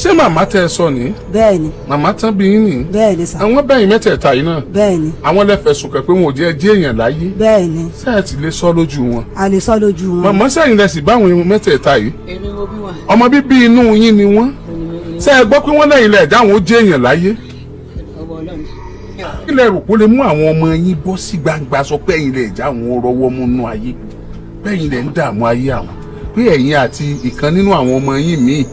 Ṣé màmá tẹ ẹ sọ ní? Bẹ́ẹ̀ ni. Màmá tán bí yín nìyí? Bẹ́ẹ̀ ni sà. Àwọn bẹ́yìn mẹ́tẹ̀ẹ̀ta yìí náà? Bẹ́ẹ̀ ni. Àwọn lẹ fẹ̀sùn kàn pé wọn ò jẹ́ jẹ́ èèyàn láyé? Bẹ́ẹ̀ ni. Sẹ́ẹ̀ ti lè sọ lójú wọn? A lè sọ lójú wọn. Màmá, sẹ́yìn lẹ sì báwọn mẹ́tẹ̀ẹ̀ta yìí? Èmi mo bí wọn. Ọmọ bíbí inú yín ni wọ́n. Ṣé ẹ gbọ́ pé wọ́n lẹ́yìn lẹ̀ dáwọn ó jẹ́ èèyàn láyé? Ọwọ́ Ọlọ́run. Kí lẹ rò pé ó lè mú àwọn ọmọ yín bọ́ sí gbangba sọ pé ẹ̀yin lè já àwọn rọwọ́ mú nú ayé, pé ẹ̀yin lè ń dààmú ayé àwọn, pé ẹ̀yin àti ìkan nínú àwọn ọmọ yín míì,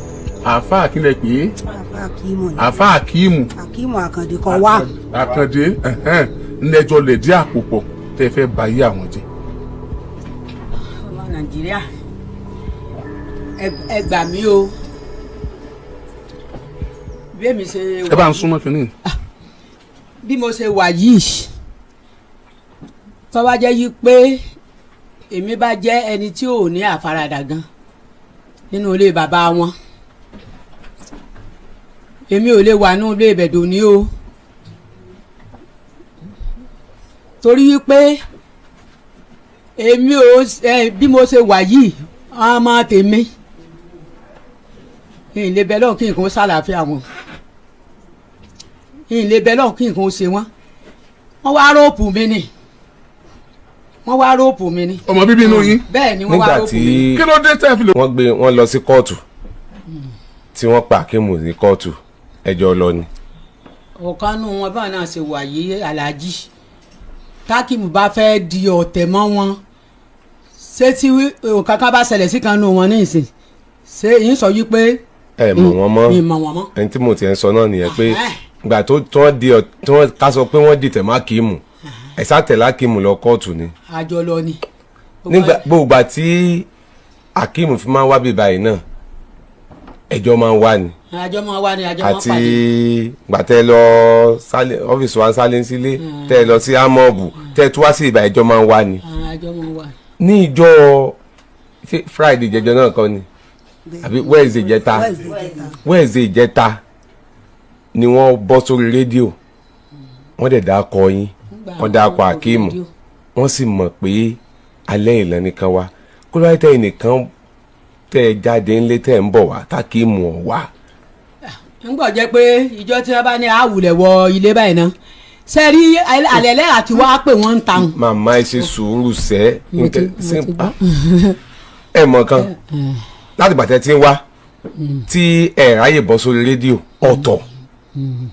àáfàá kílẹ̀ pé? Àfa Akíìmù ni. Àáfàá Akíìmù. Akíìmù Àkàndé kan wá. Àkàndé ńlẹjọ lẹdí àpò pọ̀ tẹ́ fẹ́ ba ayé àwọn jẹ́. Ọmọ Nàìjíríà, ẹ gbà mí o, bí èmi ṣe Ẹ bá ń súnmọ́ kínní. Bí mo ṣe wà yìí, tó bá jẹ́ yí pé èmi bá jẹ́ ẹni tí ò ní àfaradà gan nínú ilé bàbá wọn, èmi ò lè wà nínú ilé ìbẹ̀dọ̀ ní o, torí wípé èmi ò ẹ bí mo ṣe wà yìí, ọmọ tèmi ìlé bẹ́ẹ̀ lọ́hùn kí nǹkan ó ṣàlàáfíà wọn, ìlé bẹ́ẹ̀ lọ́hùn kí nǹkan ó ṣe wọ́n. Wọ́n wá rope mi ni, wọ́n wá rope mi ni. Ọmọ bíbí inú yín? Bẹ́ẹ̀ ni, wọ́n wá Nígbà rope tí mi. Kí ló dé tẹ́ fi lè. Wọ́n gbé wọn lọ sí kóòtù, tí wọ́n pa Akíìmù ní kóòtù, ẹjọ́ lọ ni. Ọ̀kan nù wọn báwọn náà ṣe wà yìí, aláàjì tákìmù bá fẹ́ di ọ̀tẹ̀ mọ́ wọn, ṣé tí kankan bá ṣẹlẹ̀ sí kan nù wọn ní ìsìn, ṣé yín sọ yí pé Ẹ mọ̀ wọ́n mọ́? Mi mọ̀ wọ́n mọ́. Ẹni tí mo ti ń sọ náà nìyẹn pé Ẹ̀hẹ́n. ìgbà tó tí wọ́n di tí wọ́n ká sọ pé wọ́n dìtẹ̀ má Akíìmù, ẹ̀ sá tẹ̀lé Akíìmù lọ kóòtù ni. Àjọ lọ ni. Nígbà gbogbo àti Akíìmù fi máa ń wá bí báyìí náà, ẹjọ́ máa ń wá ni. Àjọ máa wá ni, àjọ máa Àti pàdé. gbà tẹ́ lọ ọ́fíìsì wa sálẹ̀ sílé, tẹ́ lọ sí amọ́ọ̀bù, tẹ́ tú wá sí ìbà, ẹjọ́ máa ń wá ni. Àjọ máa wá. Ní ìjọ ṣé Friday jẹjọ náà kọ́ ni àbí Wednesday jẹta? Wednesday jẹta. Wednesday jẹta ni wọ́n bọ́ sórí rédíò, wọ́n dẹ̀ dá kọ yín, wọ́n dá kọ Akíìmù, wọ́n sì mọ̀ pé alẹ́ ìlànà nìkan wá kó lóye tẹ́ ẹnìkan tẹ́ ẹ jáde ńlé, tẹ́ ẹ ń bọ̀ wá tákìmù ọ̀ wá. Ńgbọ̀ jẹ́ pé ìjọ tí wọ́n bá ní àwùlẹ̀ wọ ilé báyìí náà, ṣe rí àlẹ́lẹ́ àti wá pé wọ́n ń ta. Màmá, ẹ ṣe sùúrù sẹ́. Mo ti gbọ́. Ẹ mọ̀ kan láti gbàtẹ́ tí ń wá tí ẹ ráyè bọ́ sórí rédíò ọ̀tọ̀,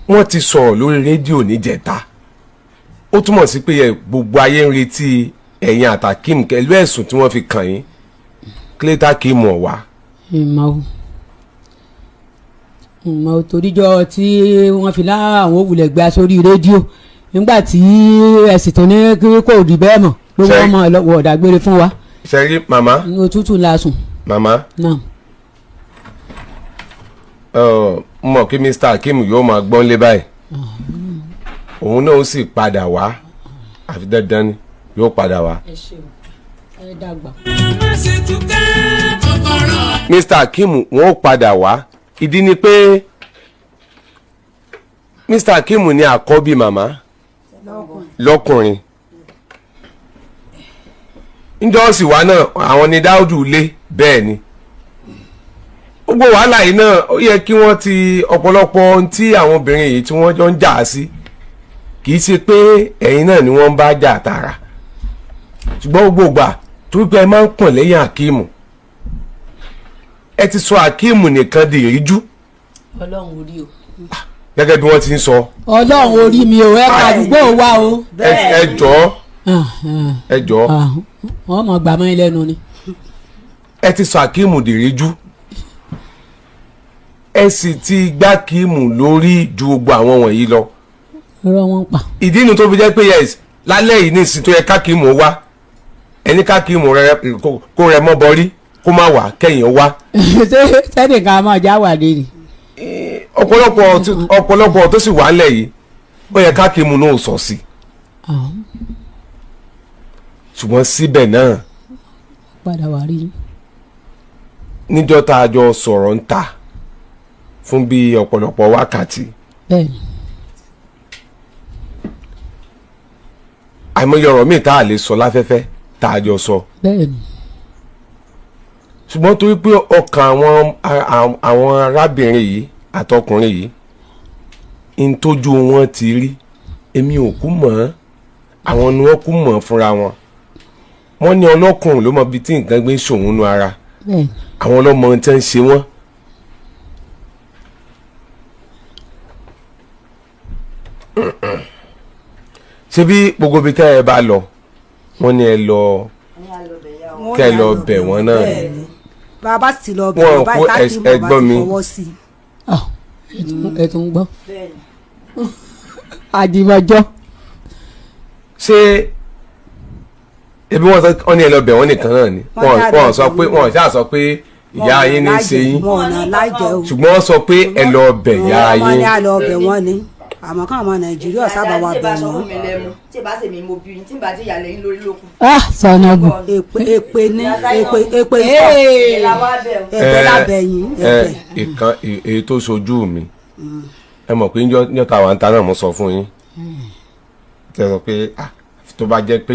wọ́n ti sọ̀rọ̀ lórí rédíò níjẹta. Ó túmọ̀ sí pé gbogbo ayé ń retí ẹ̀yin àtàkìm pẹ̀lú ẹ̀sùn tí wọ́n fi kàn yín. Kílẹ̀tà kìmù ọ̀ wá? Ìmọ̀ o, ìmọ̀ o, toríjọ́ tí wọ́n fi láwọn òwúlẹ̀ gbé sórí rédíò nígbà tí ẹ̀sìn tó ní kí kò rí bẹ́ẹ̀ mọ̀ pé wọ́n mọ̀ wọ̀ dágbére fún wa. Ṣe rí màmá? Ní òtútù la sùn. Màmá. Náà. Mọ̀ kí Mr. Akeem yóò máa gbọ́n lé báyìí, òun náà ó sì padà wá, àfi dandan ni yóò padà wá. Ẹ ṣeun, ẹ dàgbà. Mr. Akeem wọn ó padà wá. Ìdí ni pé Mr. Akeem ni àkọ́bí màmá lọ́kùnrin. Njọ́ sì wá náà, àwọn ni Dáúdù lé. Bẹ́ẹ̀ ni gbogbo wàhálà yìí náà, ó yẹ kí wọ́n ti ọ̀pọ̀lọpọ̀ ohun tí àwọn obìnrin yìí tí wọ́n jọ ń jà sí, kì í ṣe pé ẹ̀yin náà ni wọ́n ń bá jà tààrà, ṣùgbọ́n gbogbo ìgbà torí pé ẹ máa ń pọ̀n lẹ́yìn Akeem, ẹ ti sọ Akeem nìkan di ìríjú. Ọlọ́run orí o. Gẹ́gẹ́ bí wọ́n ti ń sọ. Ọlọ́run orí mi o, ẹ kà àdúgbò wa o. Ẹ jọ̀ọ́, ẹ jọ̀ọ́. Wọ́n mọ̀ gbàmọ́ ẹ lẹ́nu ni. Ẹ ti sọ Akeem di ìríjú, ẹ sì ti gbá Akeem lórí ju gbogbo àwọn wọ̀nyí lọ. Irọ́ wọn pa. Ìdí inú tó fi jẹ́ pé yes, lálẹ́ yìí ní ìsìn tó yẹ kákíìmù wá, ẹni kákíìmù rẹ kó rẹ mọ́ bọ́rí kó má wá, kẹ́yìn ó wá. Ṣé sẹ́nìkan máa já wà dé ni? Ọ̀pọ̀lọpọ̀ tó sì wà ńlẹ̀ yìí, ó yẹ kákíìmù náà sọ sí, ṣùgbọ́n síbẹ̀ náà Padà wá rí. Níjọ́ tá a jọ sọ̀rọ̀ ń ta fún bí ọ̀pọ̀lọpọ̀ wákàtí, Bẹ́ẹ̀ni. Àìmọye ọ̀rọ̀ míì tá a lè sọ láfẹ́fẹ́ tá a jọ sọ, Bẹ́ẹ̀ni. ṣùgbọ́n torí pé ọkàn àwọn arábìnrin yìí àtọkùnrin yìí ń tójú wọn ti rí, èmi ò kú mọ̀ ọ́n, àwọn ni wọ́n kú mọ̀ ọ́n fúnra wọn. Wọ́n ní ọlọ́kùnrin ló mọ ibi tí nǹkan gbé ń ṣòun nu ara. Bẹ́ẹ̀. Àwọn ọlọ́mọ tí ń ṣe wọ́n. Ṣé bí gbogbo ibi tẹ́ ẹ bá lọ, wọ́n ní ẹ lọ Wọ́n kẹ́ ẹ ní lọ a bẹ̀ wọ́n náà ni. Bẹ́ẹ̀ ni. Bàbá sì lọ bẹ̀ Wọn wọ́n kó báyìí tákìmù bá ẹgbọ́n ti mi. fọwọ́ sí i. Ah, ẹ tún gbọ́ àdìmọ̀jọ́. Ṣé ebi wọ́n sọ wọ́n ní ẹ lọ bẹ̀ wọ́n nìkan náà ni? Wọ́n wọ́n ní a lọ wọ́n sọ bẹ̀ pé wọ́n. wọ́n ṣáà sọ pé ìyá yín ní í ṣe yín, Wọn ò náà láìjẹ́ o. ṣùgbọ́n wọ́n sọ pé ẹ lọ bẹ̀ ìyá Wọ́n yín. ní a lọ bẹ̀ wọ́n ni, àmọ́ káwọn ọmọ Nàìjíríà sábà wà bẹ̀ wọ́n. Tí ì bá ṣe mi mo bí yín, tí ì bá ti yàlẹ́ yín lórí lókun. Ah, sọ̀nàgù. Èpè, èpè ní èpè, èpè ikọ̀. Ìlà wa bẹ̀ o. Èpè lábẹ́ yín, ẹ èpè. Ìkan èyí tó ṣojú mi, ẹ mọ̀ pé njọ́ ta wà ń ta náà, mo sọ fún yín, ẹ sọ pé ah, tó bá jẹ́ pé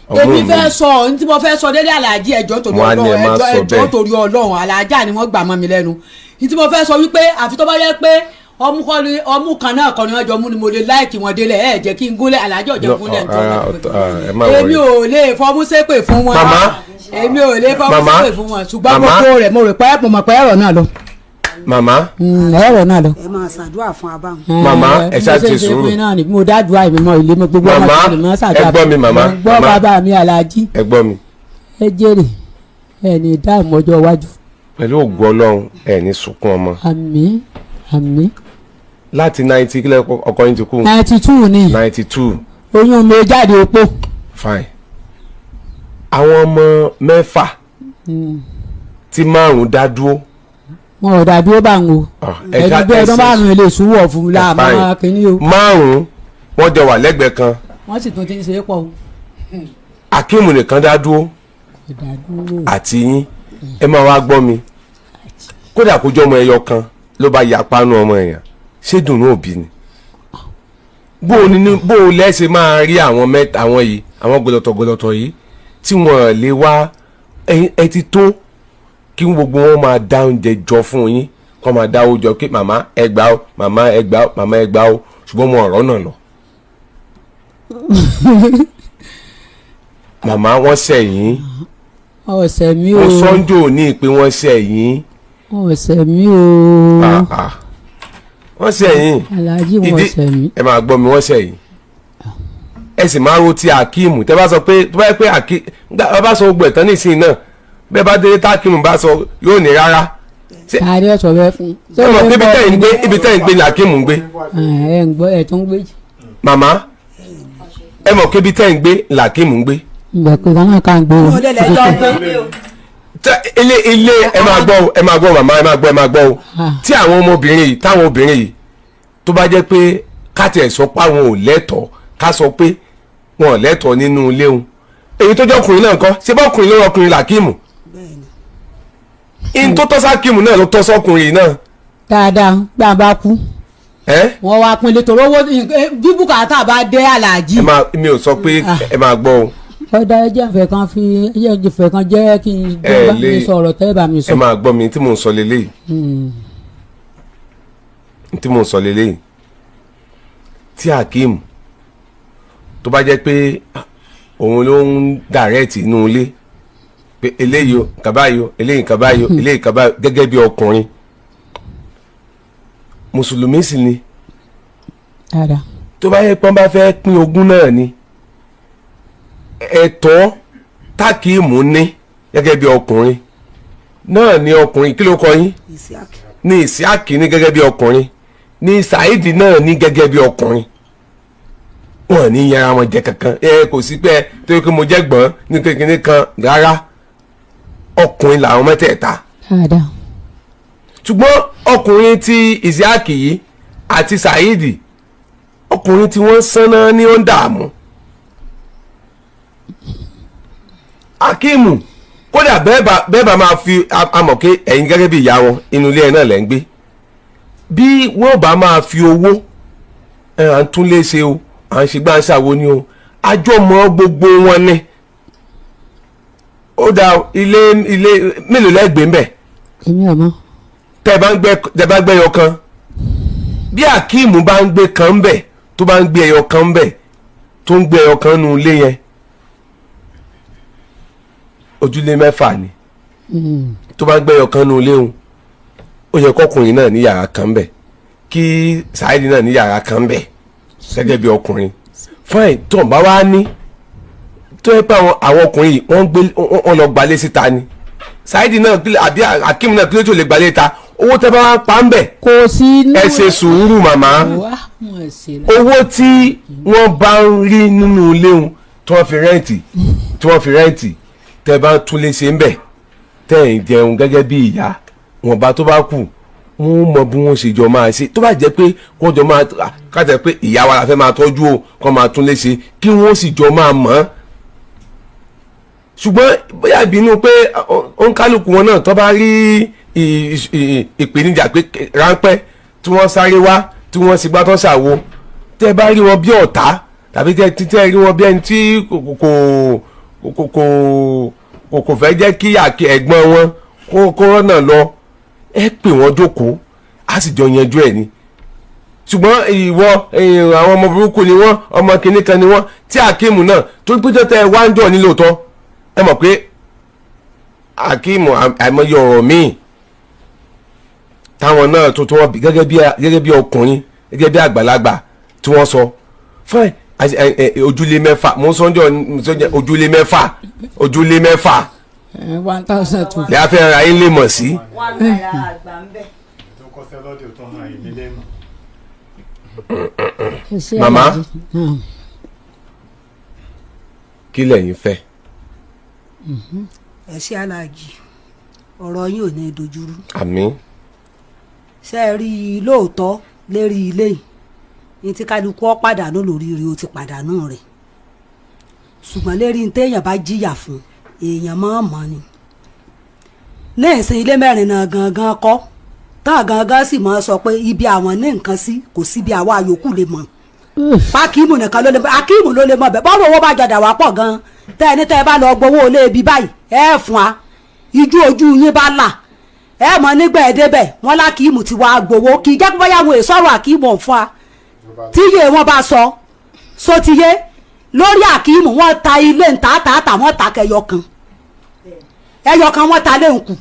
ọmọ Èmi mi fẹ́ sọ ohun tí mo fẹ́ sọ délé aláàjì, ẹjọ́ torí Wọ́n á ní ẹ Ọlọ́run, má ẹjọ́ sọ ẹjọ́ bẹ́ẹ̀. torí Ọlọ́run, aláàjà ni wọ́n gbà mọ́ mi lẹ́nu. Ní tí mo fẹ́ sọ wípé àfi tó bá yẹ pé ọmú kọ́ ni, ọmú kan náà kọ́ ni wọ́n jọ mú ni, mo lè láìkì wọn délẹ̀. Ẹ jẹ́ kí n gúnlẹ̀, aláàjì ọ̀jẹ̀ No, gúnlẹ̀. rárá, ọ̀tọ̀, ah, ẹ má Èmi worry. ò lè fọmú ṣépè fún wọn. Màmá. Èmi ò lè fọmú Màmá. ṣépè fún wọn, ṣùgbọ́n Màmá. gbogbo rẹ̀ mo rò pé mo mọ̀ pé ẹ̀rọ náà lọ. Màmá. Ẹ̀rọ náà lọ. Ẹ máa ṣàdúrà fún abáwọn. Màmá, ẹ ṣáà ti sùúrù. Náà ni mo dádùá èmi mọ ilé mi gbogbo ọmọ Màmá, tí mo ṣàdúrà. ẹ gbọ́ mi, màmá. Mo gbọ́. Màmá. Bàbá mi aláàjì. Ẹ gbọ́ mi. Ẹ jèrè, ẹ ní ìdààmú ọjọ́ iwájú. Pẹ̀lú ògo Ọlọ́run, ẹ ní sunkún ọmọ. Àmín, àmín. Láti 90 kílẹ̀ ọkọ yín ti kú? 92 ni. 92. Oyún mi jáde opó. Fine. Àwọn ọmọ mẹ́fà tí márùn dá dúró. Wọn ò dàbí ó bá ń wo. Ah, ẹ Ẹni bí ẹ ọdún márùn lè súwọ̀ fún un láàmú fine. kínní o. Márùn wọ́n jọ wà lẹ́gbẹ̀ẹ́ kan. Wọ́n sì tún ti ń ṣe é pọ̀ o. Akeem nìkan dá dúró. Kò dá dúró. Àti yín, ẹ máa wá gbọ́ mi, kódà kó jọ́ ọmọ ẹyọ kan ló bá ya pánú ọmọ èèyàn, ṣé dùnú òbí ni? Bó o ní bó o lẹ́sẹ̀ máa rí àwọn mẹ́ta àwọn yìí, àwọn gọlọtọ̀ gọlọtọ̀ yìí tí wọ́n lè wá, ẹ ti tó kí gbogbo wọn máa dá oúnjẹ jọ fún yín, kọ́ máa dáwó jọ pé màmá ẹ gbà ó, màmá ẹ gbà ó, màmá ẹ gbà ó, ṣùgbọ́n mo ọ̀rọ̀ náà lọ. Màmá, wọ́n ṣẹ̀yìn. Ọ̀sẹ̀ mi o. Mo sọ́njò ní pé wọ́n ṣẹ̀yìn. Ọ̀sẹ̀ mi o. Ah, ah. Wọ́n ṣẹ̀yìn. Aláàjì, wọn ọ̀sẹ̀ mi. Ẹ máa gbọ́ mi, wọ́n ṣẹ̀yìn. Ẹ sì máa ro ti Akeem tẹ́ bá sọ pé tó bá yẹ pé Akeem bá bá sọ gbogbo ẹ̀tàn nísìnyí náà, bẹ́ẹ̀ bá délé tákìmù bá sọ yóò ní rárá. Tàrí ọ̀sọ̀ bẹ́ẹ̀ fún. Ẹ mọ̀ pé ibi tẹ́ ń gbé, ibi tẹ́ ń gbé ni Akeem ń gbé. Ẹ ń gbọ́, ẹ tún gbé. Màmá, ẹ mọ̀ pé ibi tẹ́ ń gbé làkìmù ń gbé. Ìgbà pé wọn náà kà ń gbé o. Ó lè lẹ́jọ́ gbé. Ilé ilé, ẹ máa gbọ́ o, ẹ máa gbọ́ o, màmá, ẹ máa gbọ́, ẹ máa gbọ́ o. Ah. Tí àwọn ọmọbìnrin yìí, táwọn obìnrin yìí, tó bá jẹ́ pé ká tiẹ̀ sọ pé àwọn ò lẹ́tọ̀ọ́, ká sọ pé wọn ò lẹ́tọ̀ọ́ nínú ilé wọn, èyí tó jẹ́ ọkùnrin náà kọ́, ṣé bá ọkùnrin ló rọ ọkùnrin làkìmù? Bẹ́ẹ̀ni. In tó tọ́ sákìmù náà ló tọ́ sọ́kùnrin yìí náà. Dáadáa, gbà bá kú, ẹ́ wọ́n wá pinlẹ̀ torí owó bí bùkátà bá dé, aláàjì. Ẹ máa, mi ò sọ pé ẹ máa gbọ́ o. Ọ̀dà, ẹjẹ́ ìfẹ́ kan fi, ẹjẹ́ ìfẹ́ kan jẹ́ kí n Ẹ bá mi sọ̀rọ̀ tẹ́ bá mi Ẹ sọ. máa gbọ́ mi, tí mò ń sọ leléyìí, tí mò ń sọ leléyìí, tí Akeem tó bá jẹ́ pé òun ló ń direct inú ilé pé eléyìí o, nǹkan báyìí o, eléyìí nǹkan báyìí o, eléyìí nǹkan báyìí o, gẹ́gẹ́ bí ọkùnrin mùsùlùmí sì ni, Dáadáa. tó bá yẹ pé wọ́n bá fẹ́ pín ogún náà ni, ẹ̀tọ́ tákìmù ní gẹ́gẹ́ bí ọkùnrin náà ni ọkùnrin, kí ló kọ yín? Isiaq. Ní Ìsíákì ní gẹ́gẹ́ bí ọkùnrin, ní Saidi náà ní gẹ́gẹ́ bí ọkùnrin, wọn ní yẹra wọn jẹ kankan. Ẹ kò sí pé tó yẹ kí mo jẹ́ gbọ́n ní kékeré kan rárá, ọkùnrin làwọn mẹ́tẹ̀ẹ̀ta. Dáadáa. Ṣùgbọ́n ọkùnrin tí Ìsíákì yìí àti Saidi, ọkùnrin tí wọ́n sánná ní ó ń dààmú Akíìmù. Kódà bẹ́ẹ̀ bá máa fi amọ̀ pé ẹ̀yin gẹ́gẹ́ bí ìyá wọn, inú ilé ẹ̀ náà lẹ́ ń gbé, bí wọ́n bá máa fi owó ẹ̀ à ń tún lé ṣe o, à ń ṣe gbá ń ṣàwo ni o, àjọmọ́ gbogbo wọn ni. Ó dá ilé, ilé mélòó lẹ́gbẹ̀ẹ́ ń bẹ̀? Èmi ò mọ̀. Tẹ́ bá ń gbẹ́, tẹ́ bá gbẹ́ yọ kan. Bí Akeem bá ń gbé kan bẹ̀, tó bá ń gbé ẹyọ kan bẹ̀, tó ń gbé ẹyọ kan nu ilé yẹn, ojúlé mẹ́fà ni. Tó bá ń gbé ẹyọ kan nu ilé òun, ó yẹ kọkùnrin náà ní yàrá kan bẹ̀, kí Saheed náà ní yàrá kan bẹ̀ gẹ́gẹ́ bí ọkùnrin. Fine, tó ń bá wá ní tó yẹ pé àwọn ọkùnrin yìí, wọ́n gbé, wọ́n lọ gbalé síta ni. Saheed náà àbí Akeem náà, kílódé tó lè gbalé ta? Owó tẹ́ bá wá pa ń bẹ̀, Kò sí inú. Ẹ ṣe sùúrù, màmá. Wá wọn ṣe la. Owó tí wọ́n bá ń rí nínú ilé wọn tí wọ́n fi rent, tẹ́ bá tún lè ṣe ń bẹ̀, tẹ́ ẹ̀ ń jẹun gẹ́gẹ́ bí ìyá wọn bá, tó bá kù, wọ́n mọ bí wọ́n ṣe jọ máa ṣe. Tó bá jẹ́ pé wọ́n jọ máa kájẹ pé ìyá wa la fẹ́ máa tọ́jú o, kọ́ máa tún lè ṣe, kí wọ́n sì jọ máa mọ̀ ọ́n. Ṣùgbọ́n bóyá ìbínú pé òǹkálùkù wọn náà, tó bá rí ìpèníjà pé ráńpẹ́ tí wọ́n sáré wá, tí wọ́n sì gbá tó ṣàwo, tẹ́ bá rí wọn bí ọ̀tá tàbí tẹ́ rí wọn bí ẹni tí kò fẹ́ jẹ́ kí ẹ̀gbọ́n wọn kó rọ́nà lọ, ẹ pè wọ́n jókòó, á sì jọ yanjú ẹ̀ ni. Ṣùgbọ́n ìwọ, àwọn ọmọ burúkú ni wọ́n, ọmọ kìnnì kan ni wọ́n, tí Akeem náà tó péjọ tẹ wá ń jọ ní lóòótọ́, ẹ mọ̀ pé Akeem, àìmọye ọ̀rọ̀ míì táwọn náà tó wọ́n bí gẹ́gẹ́ bí ọkùnrin, gẹ́gẹ́ bí àgbàlagbà tí wọ́n sọ. Fine, ojúlé mẹ́fà mo ń sọ́njọ́ ojúlé mẹ́fà, ojúlé mẹ́fà. 1002. Lẹ́yìn afẹ́ ra yín lè mọ̀ sí. ₦1 àgbà ń bẹ̀. Tó kọ́sẹ́ lọ́dẹ̀ tó hàn èmi lé mọ̀. Màmá. Kí lẹ̀yin fẹ́? Ẹ ṣe, aláàjì, ọ̀rọ̀ yín ò ní dojúrú. Àmín. Ṣe é rí i lóòótọ́, lérí ilé yìí ní tí kálukú ọ́ pàdánù lórí rẹ̀, ó ti pàdánù rẹ̀. Ṣùgbọ́n lérí ní téèyàn bá jìyà fún, èèyàn máa mọ̀ ni. Ní ìsìn, ilé mẹ́rin náà gangan kọ́ tá gangan sì máa sọ pé ibi àwọn ní nǹkan sí, kò síbi àwa yòókù lè mọ̀. Akíìmù nìkan ló lè mọ̀, Akíìmù ló lè mọ̀ bẹ́ẹ̀. Bọ́ọ̀rù owó bá jọdà wá pọ̀ gan, tẹ́ ẹni tẹ́ ẹ bá lọ gbowó ilé ibi báyìí, ẹ fún wa ijú ojú yín bá là, ẹ mọ̀ nígbà ẹ débẹ̀, wọ́n lákìímù ti wá gbowó. Kì í jẹ́ pé bóyá àwọn èso ọ̀rọ̀ Akíìmù ọ̀fun wa tíye wọn bá sọ sotiye lórí Akíìmù. Wọ́n ta ilé ńtàtàtà, wọ́n ta kẹyọ kan, ẹyọ kan wọ́n ta léǹkù.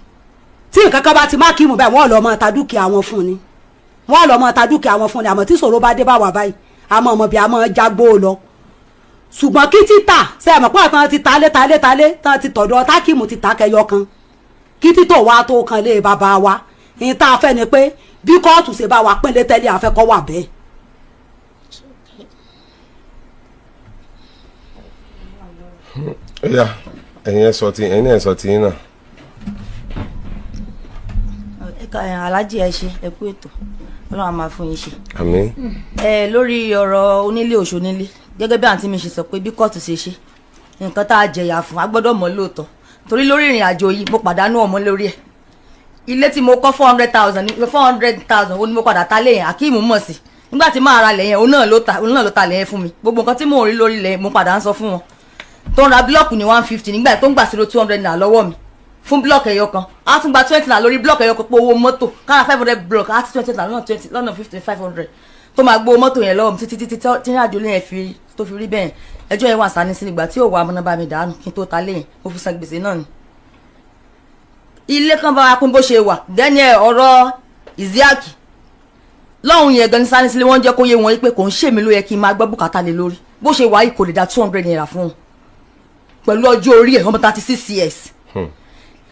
Tí nǹkan kan bá ti má Akíìmù báyìí, wọ́n lọ máa ta dúkìá wọn fún ni, wọ́n lọ máa ta dúkìá wọn fún ni. Àmọ́ tí ìṣòro bá dé bá wà báyìí, àmọ́ ọmọ bíi àmọ́ jágbó lọ. Ṣùgbọ́n kí títà ṣe é mọ̀ pé àtàn ti talé talé talé tán ti tọ̀dọ̀ tákìmù ti ta kẹyọ kan, kí títò wa tó kan lé bàbá wa. Ní tá a fẹ́ ni pé bí kóòtù ṣe bá wa pínlẹ̀ tẹ́lẹ̀, àfẹ́kọ́ wà bẹ́ẹ̀. Ó yá, ẹ̀yin ẹ̀ sọ ti ẹ̀yin náà, ẹ̀ sọ ti yín náà. Ẹ ká ẹ, Aláàjì, ẹ ṣe, ẹ kú ètò, Ọlọ́run á máa fún yín ṣe. Àmín. Ẹ lórí ọ̀rọ̀ onílé òṣònílé, gẹ́gẹ́ bí àǹtí mi ṣe sọ pé bí kóòtù ṣe ṣe nǹkan tá a jẹ̀yà fún, a gbọ́dọ̀ mọ̀ lóòótọ́, torí lórí ìrìn àjò yìí, mo pàdánù ọmọ lórí ẹ̀. Ilé tí mo kọ́, 400,000, 400,000 ó ní mo padà ta lé yẹn. Akeem mọ̀ sí nígbà tí màá ra lẹ̀ yẹn, òun náà ló ta lẹ̀ yẹn fún mi. Gbogbo nǹkan tí mò ń rí lórí lẹ̀, mo padà ń sọ fún wọn tó ń ra búlọ́ọ̀kù ní 150 nígbà tó ń gbà sílò ₦200 lọ́wọ́ mi fún búlọ́ọ̀kù ẹyọ kan. Á tún gba 20 naira lórí búlọ́ọ̀kù ẹyọ kan pé owó mọ́tò kára 500 búlọ́ọ̀kù, á ti 20 naira lọ́nà 20 lọ́nà 50 500 tó máa gbowó mọ́tò yẹn lọ́wọ́ mi títí títí tí ní àjò yẹn fi tó fi rí bẹ́ẹ̀. Ẹjọ́ yẹn wà sani sí nígbà tí ò wà amúná bá mi dànù kí n tó ta lé yẹn, mo fi san gbèsè náà ni. Ilé kan bá wa pín bó ṣe wà dẹ́ni ẹ̀. Ọ̀rọ̀ Isiaki lọ́hùn yẹn gan ní sani sílé, wọ́n jẹ́ kó yé wọn pé kò ń ṣèmi ló yẹ kí n máa gbọ́ bùkátà lé lórí. Bó ṣe wà yìí, kò lè dá ₦200 fún un pẹ̀lú ọjọ́ orí ẹ̀, ọmọ 36 years.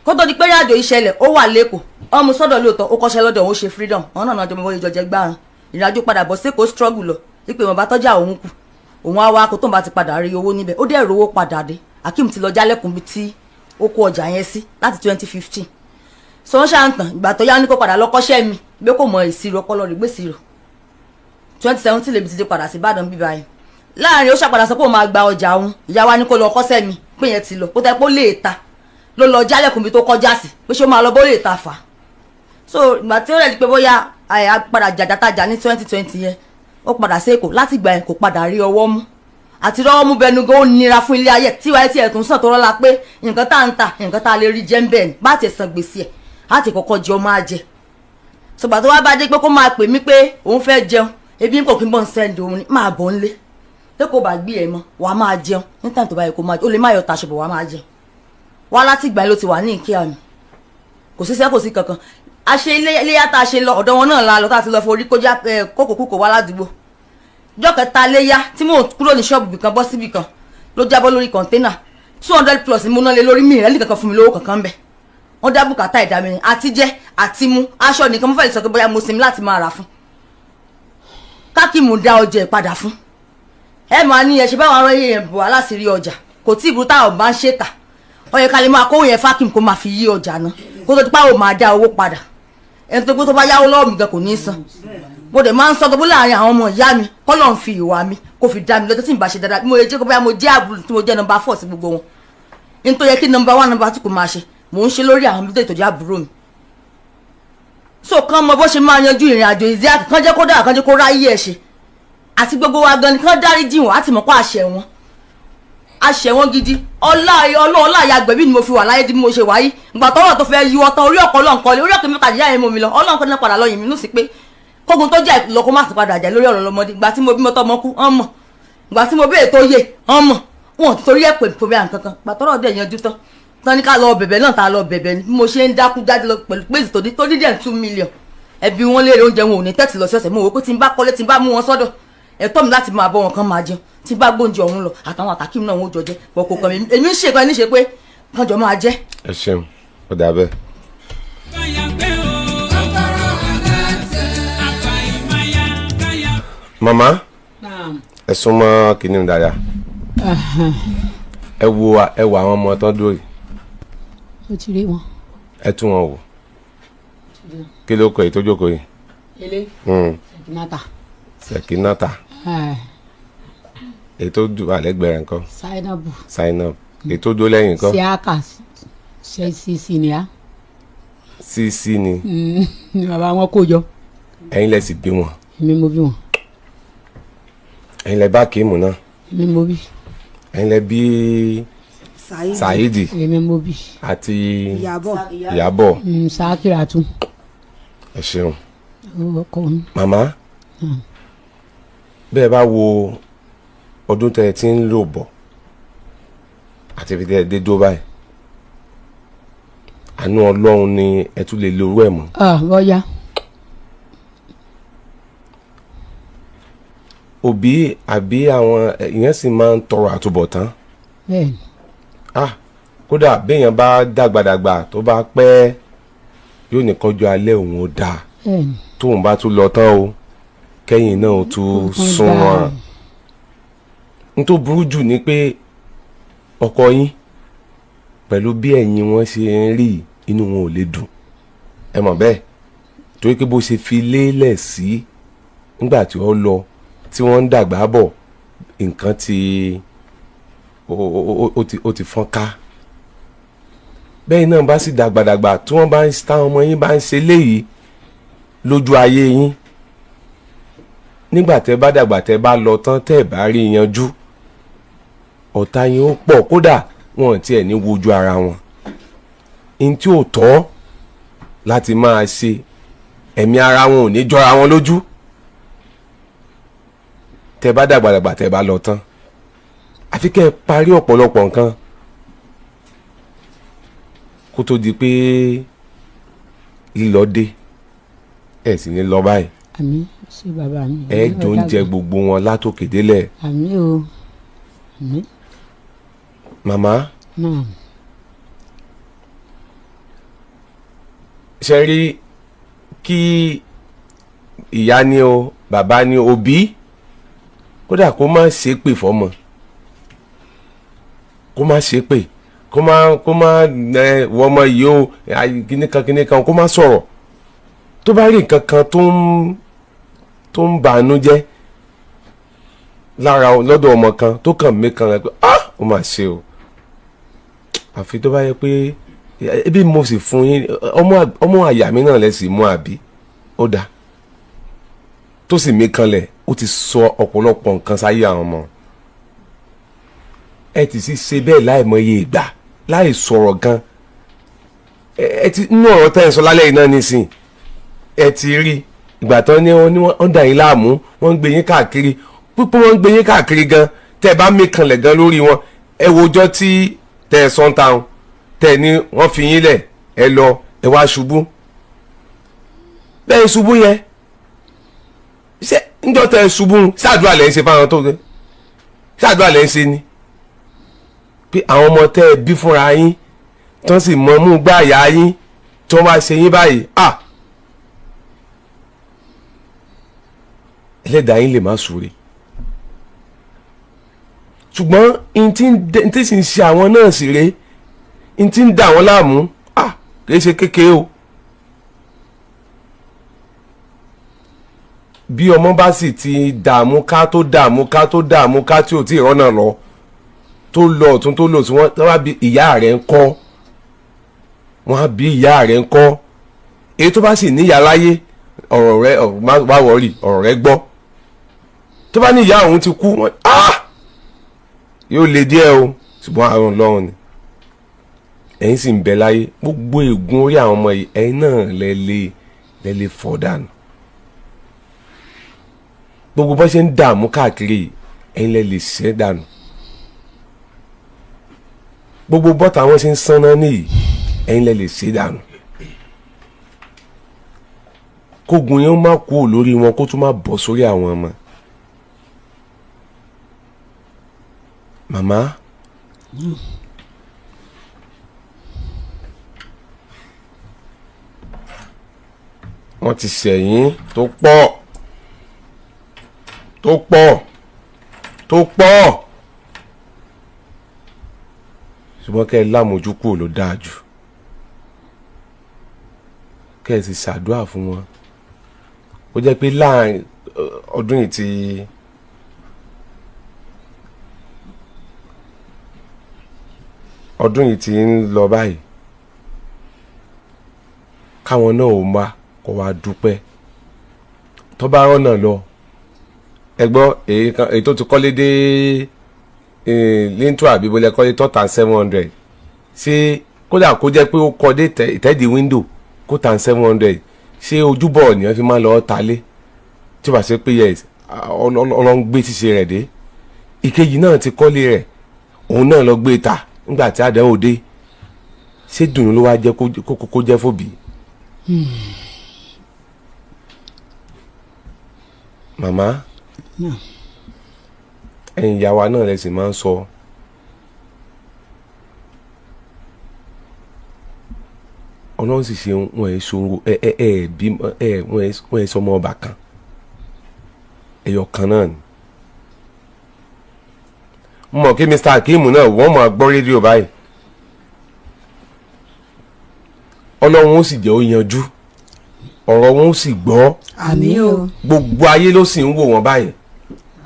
Kó tó di pé ìrìnàjò ìṣẹ̀lẹ̀, ó wà lẹ́kọ̀ọ́, ọmọ sọ́dọ̀ lóòótọ́, ó kọ́ṣẹ́ lọ́dọ̀, ó ṣe freedom ọ̀nà náà jọmọ ìjọ jẹ gbárùn. Ìrìnàjò padà bọ̀ sẹ́kọ̀ọ́, struggle lọ wípé wọn bá tọ́jà òun kù, òun á wá kó tóun bá ti padà rí owó níbẹ̀. Ó dẹ̀ rówó padà dé. Akeem ti lọ jálẹ̀kùn bí tí ó kó ọjà yẹn sí láti 2015. So wọ́n ṣàǹtàn ìgbà tó yá ní kó padà lọ kọ́ṣẹ́ mi bí kò mọ ìṣirò, ọpọlọ rẹ̀ gbèsè rò. 2017 lèmi ti dé padà sí Ìbàdàn bíbá yẹn. Láàrin ó ṣàpadà sọ pé òun máa gba ọjà òun, ìyá wa ní kó lọ kọ́ṣẹ́ mi pé yẹn ti lọ kó tẹ́ pé ó lè ta ló lọ jálẹ̀kùn bí tó kọjá sí pé ṣé ó máa lọ bó lè ta fà. So ìgbà tí ó rẹ̀ di pé bóyá a padà jàjàtajà ní 2020 yẹn, ó padà sí Èkó. Láti ìgbà yẹn, kò padà rí ọwọ́ mú àti rọ́wọ́ mú bẹnu gan, ó nira fún ilé ayé tí wáyé tí ẹ̀ tún sàn tó rọ́lá pé nǹkan tá à ń tà, nǹkan tá a lè rí jẹ́ ń bẹ̀ ni bá ti san gbèsè ẹ̀ á ti kọ́kọ́ jẹ ọmọ àjẹ. Ṣùgbọ́n tó wá bá dé pé kó máa pè mí pé òun fẹ́ jẹun, ebi ń pò kí n bọ̀ ń sẹ́ndì òun ni máa bọ̀ ń lé pé kò bá gbé ẹ mọ́, wàá máa jẹun ní tàn tó bá yẹ kó máa jẹun, ó lè má yọ tàṣọ bọ̀, wàá máa jẹun. Wá láti ìgbà yẹn ló ti wà ní ìkíyà mi, kò síṣẹ́, kò sí kankan. A ṣe iléyà tá a ṣe lọ ọ̀dọ̀ wọn náà la lọ, tá a ti lọ forí kọjá kókò kúkò wá ládùúgbò. Jọ́ kẹta léyà tí mò ń kúrò ní ṣọ́ọ̀bù bìkan bọ́ síbì kan ló jábọ́ lórí container, 200 plus mo ná lé lórí mi. Ìrẹ́lì kankan fún mi lówó kankan bẹ́ẹ̀. Wọ́n dá bùkátà ìdá mi àti jẹ àti mu. Aṣọ nìkan mo fẹ́ lè sọ pé bóyá mo sinmi láti máa rà fún kákìmù, dá ọjà ẹ̀ padà fún ẹ. Máa ní ẹ ṣe báwọn ará yẹn bò aláṣìírí ọjà kò tí ì burú táwọn bá ń ṣèkà. Ó yẹ ká lè máa kó yẹn fákìm kó máa fi yí ọjà náà kó tó dípá ò máa dá owó padà. Ẹni tó gbé tó bá yáwó lọ́wọ́ mi gan kò ní í san. Mo dẹ̀ máa ń sọ gbogbo láàrin àwọn ọmọ ìyá mi, kọ́lọ̀ ń fi ìwà mi kó fi dá mi lọ́jọ́ tí n bá ṣe dáadáa. Bí mo lè jẹ́ kó bóyá mo jẹ́ àbúrò tí mo jẹ́ number four sí gbogbo wọn, ní tó yẹ kí number one, number two kò máa ṣe, mò ń ṣe lórí àwọn méjèèjì tó jẹ́ àbúrò mi. So kán mọ bó ṣe máa yanjú ìrìn àjò Isiaq, kán jẹ́ kó dára, kán jẹ́ kó ráyè ẹ̀ ṣe àti gbogbo wa gan ni kán dárí jì wọ́n àti mọ̀ pé àṣẹ wọn, àṣẹ wọn gidi. Ọlá ọlá ìyá gbẹ̀bí ni mo fi wà láyé bí mo ṣe wáyé. Ìgbà tọ́rọ̀ tó fẹ́ yíwọ́ tán, orí ọkọ̀ ọlọ́nkọ́ orí ọkọ̀ mẹ́ta ìyá yẹn mú mi lọ, ọlọ́nkọ́ náà padà lọ yìn mí nù sí pé kógun tó jẹ́ lọ kó má sì padà jà lórí ọ̀rọ̀ lọ́mọdé. Ìgbà tí mo bímọ tọmọ kú, ọ̀n mọ̀. Ìgbà tí mo béèrè tó yé, ọ̀n mọ̀. Wọn ò torí ẹ̀ pè pè bí nǹkan kan. Ìgbà tọ́rọ̀ dẹ̀ yanjú tán tán ní ká lọ bẹ̀bẹ̀ náà, tá a lọ bẹ̀bẹ̀ ni bí mo ṣe ń dákú jáde lọ pẹ̀lú pèsè tó ní tó ní díẹ̀ 2 million. Ẹbí wọn léèrè oúnjẹ, wọn ò ní tẹ̀sí lọ sí ọ̀sẹ̀. Mo wò ó pé tí n bá kọ́lé, tí n bá mú wọn sọ́dọ̀, ẹ̀tọ́ mi láti máa bọ́ wọn kan máa jẹun. Tí n bá gbóúnjẹ ọ̀hún lọ, àtàwọn àtàkì náà wọn ò jọ jẹ bọ̀ kò kàn mí. Èmi ń ṣe kan ní ṣe pé kàn jọ máa jẹ. Ẹ ṣeun, ó dà bẹ́ẹ̀. Káyà gbé o. Kọ́kọ́rọ́ alátẹ. Àfàìmáyà káyà. Màmá, Naam. ẹ súnmọ́ kìnìún dáadáa. Ẹ wo àwọn ọmọ tán dúró yìí. Ó ti rí wọn. Ẹ tún wọn wò. Kí ló kọ èyí tó jókòó yìí? Ilé Sẹ̀kínátà. Sẹ̀kínátà. Èyí tó dùn àlẹ́gbẹ̀ẹ́ rẹ̀ ńkọ́? Sainabu. Sign up. Èyí tó dúró lẹ́yìn ńkọ́? Siaka ṣe ni a. Cc ni. Ni bàbá wọn kó jọ. Ẹ̀yin lẹ sì bí wọn? Èmi mo bí wọn. Ẹ̀yin lẹ bá Kíìmù náà? Èmi mo bí. Ẹ̀yin lẹ bí Saheed. Saheed? Èmi mo bí. Àti Ìyábọ̀. Ìyábọ̀. Sakira tún. Ẹ ṣeun. Ọkọ mi. Màmá, bẹ́ẹ̀ bá wo ọdún tẹ́ ẹ ti ń lò bọ̀ àti fi tẹ́ ẹ dé dó báyìí, àánú Ọlọ́run ni ẹ tún lè lorú ẹ̀ mọ́. Ah, bọ́yá. Òbí àbí àwọn ìyẹn sì máa ń tọrọ àtúbọ̀tán. Bẹ́ẹ̀ ni. Ah, kódà béèyàn bá dàgbàdàgbà tó bá pẹ́, yóò ní kọjú alẹ́ òun ó dáa. Bẹ́ẹ̀ ni. Tóun bá tún lọ tán o, kẹ́yìn náà ó tún Ó tún sún dáa. wọn. N tó burú jù ni pé ọkọ yín pẹ̀lú bí ẹ̀yin wọn ṣe ń rí, inú wọn ò lè dùn, ẹ mọ̀ bẹ́ẹ̀, torí pé bó ṣe fi lélẹ̀ sí nígbà tí ó lọ, tí wọ́n ń dàgbà bọ̀, nǹkan ti ó ti fọ́n ká. Bẹ́ẹ̀ náà bá sì dàgbàdàgbà tí wọ́n bá ń táwọn ọmọ yín bá ń ṣe léyìí lójú ayé yín, nígbà tẹ́ bá dàgbà, tẹ́ bá lọ tán, tẹ́ bá rí yanjú, ọ̀tá yín ó pọ̀. Kódà wọn ò tiẹ̀ ní wojú ara wọn n tí ò tọ́ láti máa ṣe, ẹ̀mí ara wọn ò ní jọra wọn lójú. Tẹ́ bá dàgbàdàgbà, tẹ́ bá lọ tán, àfi kẹ́ ẹ parí ọ̀pọ̀lọpọ̀ nǹkan kó tó di pé lílọ dé. Ẹ sì ní lọ báyìí. Àmín, ṣé bàbá mi. Ẹ jọ ń jẹ gbogbo wọn látòkè délẹ̀. Àmín o, àmín. Màmá, Náà. Ṣe rí kí ìyá ni o, bàbá ni o, òbí, kódà kó má ṣe pè fọ́mọ, kó má ṣe pè, kó má ẹ wọmọ yìí o, kíníkan kíníkan, kó má sọ̀rọ̀. Tó bá rí nǹkan kan tó ń bànú jẹ́ lára lọ́dọ̀ ọmọ kan, tó kàn mí kan rẹ pé, ah, ó mà ṣe o, àfi tó bá yẹ pé ebi mo sì fún yín ọmọ àyà mi náà lẹ sì mú àbí ó dáa, tó sì mí kanlẹ̀, ó ti sọ ọ̀pọ̀lọpọ̀ nǹkan sáyé àwọn ọmọ. Ẹ ti sì ṣe bẹ́ẹ̀ láìmọye ìgbà láì sọ̀rọ̀ gan. Ẹ ti nínú ọ̀rọ̀ tẹ́ ẹ sọ lálẹ́ yìí náà nísìn. Ẹ ti rí ìgbà tán ni wọ́n ní wọ́n ń dà yín láàmú, wọ́n ń gbé yín káàkiri pípọ́n, wọ́n ń gbé yín káàkiri gan. Tẹ́ ẹ bá mí kanlẹ̀ gan lórí wọn, ẹ wo ọjọ́ tí tẹ́ ẹ sọ́n táwọn tẹ́ ẹ ní wọ́n fi yín lẹ̀, ẹ lọ, ẹ wá ṣubú. Bẹ́ẹ̀ ṣubú yẹn, ṣé níjọ́ tẹ́ ẹ ṣubú, ṣáàdúrà lẹ́ ń ṣe fáwọn tó ṣáàdúrà lẹ́ ń ṣe ni pé àwọn ọmọ tẹ́ ẹ bí fúnra yín tán sì mọ mú gbáàyà yín tí wọ́n bá ṣe yín báyìí, ah, ẹlẹ́dàá yín lè má súre. Ṣùgbọ́n n tí sì ń ṣe àwọn náà sì rèé, n tí ń dà wọ́n láàmú, ah, kìí ṣe kékeré o. Bí ọmọ bá sì ti dààmú ká, tó dààmú ká, tó dààmú ká, tí ò tí ì rọ́nà lọ, tó lọ ọ̀tún, tó lọ sí wọ́n, tó bá bí ìyá rẹ̀ ń kọ́, wọ́n á bí ìyá rẹ̀ ń kọ́. Èyí tó bá sì níyà láyé, ọ̀rọ̀ rẹ̀ má wọ̀rì, ọ̀rọ̀ rẹ̀ gbọ́. Tó bá ní ìyá òun ti kú, wọ́n ah, yóò le díẹ̀ o. Ṣùgbọ́n àrùn lọ́rùn ni ẹ̀yin sì ń bẹ láyé. Gbogbo ègún orí àwọn ọmọ yìí, ẹ̀yin náà lẹ lè fọ́ dànù. Gbogbo bó ṣe ń dààmú káàkiri yìí, ẹ̀yin lẹ lè ṣẹ́ dànù. Gbogbo bọ́tà wọn ṣe ń sanná nìyí, ẹ̀yin lẹ lè ṣe dànù. Kógun yẹn má kú lórí wọn, kó tún má bọ́ sórí àwọn ọmọ. Màmá, wọ́n ti ṣẹ̀yìn tó pọ̀, tó pọ̀, tó pọ̀, ṣùgbọ́n kẹ́ ẹ lámójú kúrò ló dáa jù, kẹ́ ẹ sì ṣàdúrà fún wọn. Ó jẹ́ pé láàrin ọdún yìí ti ọdún yìí ti ń lọ báyìí, káwọn náà ò má kó wá dúpẹ́ tó bá rọ́nà lọ. Ẹ gbọ́ èyí tó ti kọ́lé dé linto àbí bọ́lẹ̀ kọ́lé tó 700, ṣé kódà kó jẹ́ pé ó kọ́ dé ìtẹ́dì window kó tàn 700, ṣé ojúbọ̀ ni wọ́n fi máa lọ́ọ́ talé? Tí ó bá ṣe pé yes, Ọlọ́run gbé ṣíṣe rẹ̀ dé. Ìkejì náà ti kọ́lé rẹ̀, òun náà lọ gbé ta nígbà tí àdánwò dé. Ṣé dùnú ló wá jẹ́ kó jẹ́ fòbí? Màmá, ẹ̀yin ìyá wa náà lẹ sì máa ń sọ, Ọlọ́run sì ṣe wọn ẹ̀ ṣòro ẹ ẹ ẹ bí ẹ wọn ẹ̀ sọmọ ọba kan, ẹyọ kan náà ni. Mo mọ̀ kí Mr. Akeem náà wọ́n máa gbọ́ rédíò báyìí. Ọlọ́run ó sì jẹ́ ó yanjú ọ̀rọ̀ wọn, ó sì gbọ́. Àmín o. Gbogbo ayé ló sì ń wò wọ́n báyìí.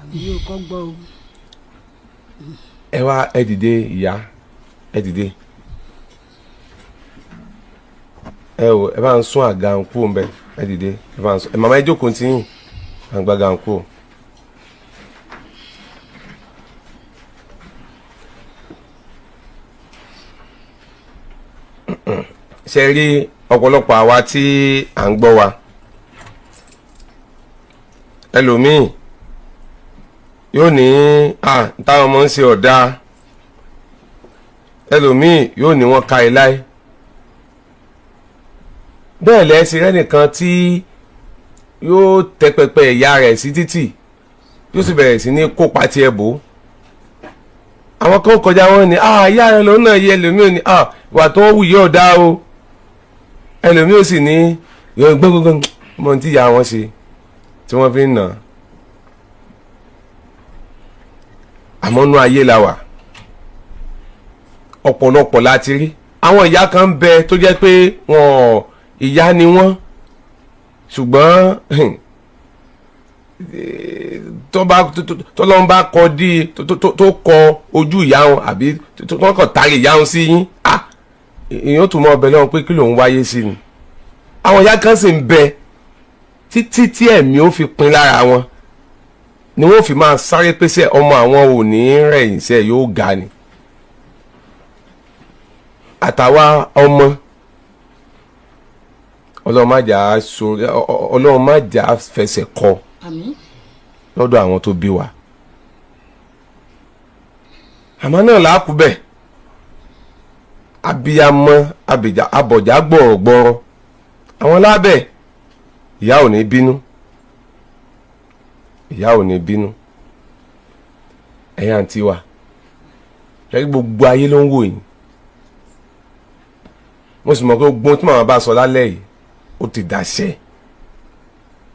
Àmín o, kọ́ gbọ́ o. Ẹ wá, ẹ dìde, ìyá, ẹ dìde. Ẹ ò ẹ bá ń sún àga ń kú ń bẹ. Ẹ dìde, ẹ bá ń sún ẹ. Màmá, ẹ jókòó tí yín, à ń gbága ń kú. Ṣe rí ọ̀pọ̀lọpọ̀ àwa tí à ń gbọ́ wa, ẹlòmíì yóò ní à táwọn ọmọ ń ṣe ọ̀dà, ẹlòmíì yóò ní wọ́n ka ẹ láì bẹ́ẹ̀ lẹ́sìn rẹ́nìkan tí yóò tẹ pẹpẹ ìyá rẹ̀ sí títì, yóò sì bẹ̀rẹ̀ sí ní kópa tiẹ̀ bò ó. Àwọn kan kọjá, wọn ni, "Ah, ìyá rẹ̀ lòun náà yẹ." Ẹlòmíì ò ní, "Ah, ìwà tó wù yóò dá o." Ẹlòmíì ò sì ní gbọ́ngbọ́ngbọ́n mọ tí ìyá wọn ṣe tí wọ́n fi ń nà. Àmọ́ nú ayé la wà, ọ̀pọ̀lọpọ̀ láti rí àwọn ìyá kan ń bẹ tó jẹ́ pé wọn ìyá ni wọ́n, ṣùgbọ́n tó bá tọ́lọ́n bá kọ dí tó kọ ojú ìyá wọn àbí tó wọ́n kàn tari ìyá wọn sí yín, ah, ìyẹn ó tún mọ ọbẹ̀ lọ́wọ́ pé kí lòun wáyé sí ni. Àwọn ìyá kan sì ń bẹ títí tí ẹ̀mí ó fi pin lára wọn ni wọ́n fi máa sáré pèsè ọmọ àwọn ò ní rẹ̀yìn sẹ́ yóò ga ni. Àtàwa ọmọ Ọlọ́run má jà á so, Ọlọ́run má jà á fẹsẹ̀ kọ Àmín. lọ́dọ̀ àwọn tó bí wa. Àmọ́ náà làákú bẹ́ẹ̀, abiyamọ abìjà abọ̀já gbọ̀rọ̀gbọ̀rọ̀ àwọn lábẹ́. Ìyá ò ní bínú, ìyá ò ní bínú. Ẹ̀yin àǹtí wa, ṣé gbogbo ayé ló ń wò yín? Mo sì mọ̀ pé gbogbo tí màmá bá sọ lálẹ́ yìí, ó ti dàṣẹ,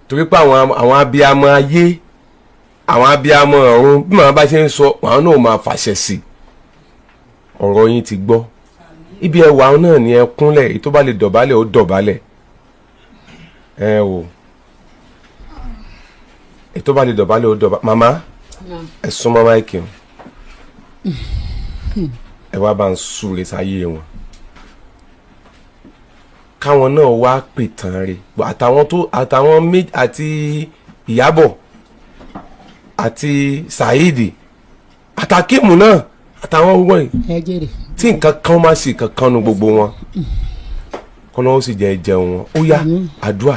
torí pé àwọn abiyamọ ayé, àwọn abiyamọ ọ̀run, bí màmá bá ṣe ń sọ, àwọn náà máa fàṣẹ sí i. Ọ̀rọ̀ yín ti gbọ́. Ibi ẹwà àwọn náà ni ẹ kúnlẹ̀. Èyí tó bá lè dọ̀bálẹ̀, ó dọ̀bálẹ̀. Ẹ wò, èyí tó bá lè dọ̀bálẹ̀, ó dọ̀bálẹ̀. Màmá, ẹ súnmọ́ mic o, ẹ wá bá ń súre sáyé wọn, káwọn náà wá pìtàn rẹ̀, àtàwọn tó àtàwọn méjì àti Ìyábọ̀ àti Saheed àtàkìmù náà àtàwọn wọ̀nyí Ẹ jèrè. tí nǹkan kan má sì kankan nu gbogbo wọn, kọ́nà ó sì jẹ́ jẹun wọn. Ó yá, àdúrà.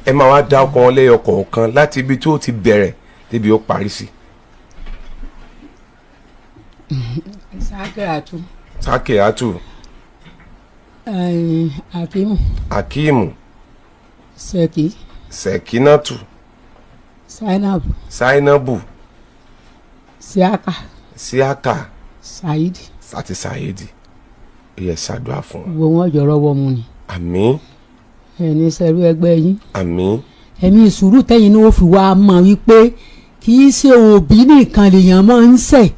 Ẹ máa wá dá ọkọ̀ wọn lẹ́yọ kọ̀ọ̀kan láti ibi tí ó ti bẹ̀rẹ̀ débi ó parí sí. Sákìràtú. Sákìràtù. Akimu. Akíìmù. Sẹkì. Sẹ̀kínátù. Sainab. Sáínábù. Siaka. Síákà. Saheed. Àti Saheed. Ó yẹ, ṣàdúrà fún wọn. Gbogbo wọn jọrọ wọ mu ni. Àmín. Ẹni sẹrú ẹgbẹ́ yín. Àmín. Ẹ̀mí sùúrù tẹ́yìn ní ó fi wá mọ̀ wípé kì í ṣe òbí nìkan lèèyàn máa ń ṣẹ̀.